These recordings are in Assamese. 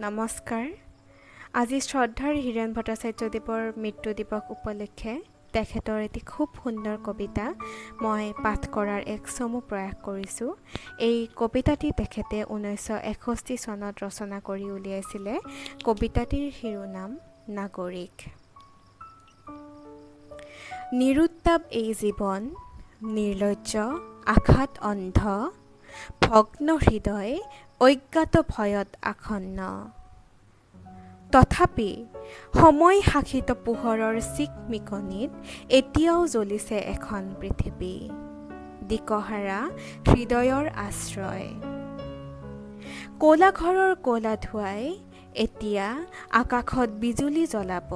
নমস্কাৰ। আজি শ্ৰদ্ধাৰ হীৰেণ ভট্টাচাৰ্যদেৱৰ মৃত্যু দিৱস উপলক্ষে তেখেতৰ এটি খুব সুন্দৰ কবিতা মই পাঠ কৰাৰ এক চমু প্ৰয়াস কৰিছোঁ। এই কবিতাটি তেখেতে 1961 চনত ৰচনা কৰি উলিয়াইছিলে। কবিতাটিৰ শিৰোনাম নাগৰিক। নিৰুত্তাপ এই জীৱন, নিৰ্লজ্জ আশাত অন্ধ, ভগ্ন হৃদয় অজ্ঞাত ভয়ত আসন্ন, তথাপি সময় শাসিত পোহৰৰ চিকমিকনিত এতিয়াও জ্বলিছে এখন পৃথিৱী, দিকহাৰা হৃদয়ৰ আশ্ৰয়। ক'লা ঘৰৰ ক'লা ধোঁৱাই এতিয়া আকাশত বিজুলী জ্বলাব।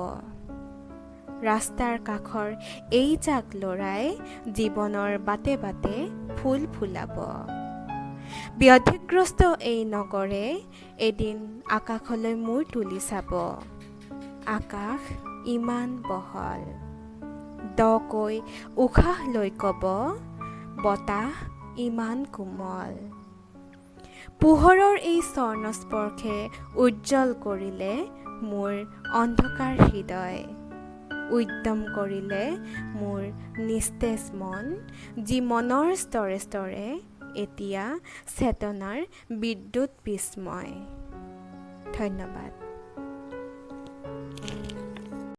ৰাস্তাৰ কাষৰ এইজাক ল'ৰাই জীৱনৰ বাটে বাটে ফুল ফুলাব। ব্যাধিগ্ৰস্ত এই নগৰে এদিন আকাশলৈ মূৰ তুলি চাব। আকাশ ইমান বহল। দকৈ উশাহ লৈ ক'ব, বতাহ ইমান কোমল। পোহৰৰ এই স্বৰ্ণস্পৰ্শে উজ্জ্বল কৰিলে মোৰ অন্ধকাৰ হৃদয়, উদ্যম কৰিলে মোৰ নিস্তেজ মন, যি মনৰ স্তৰে স্তৰে এতিয়া চেতনাৰ বিদ্যুৎ বিস্ময়। ধন্যবাদ।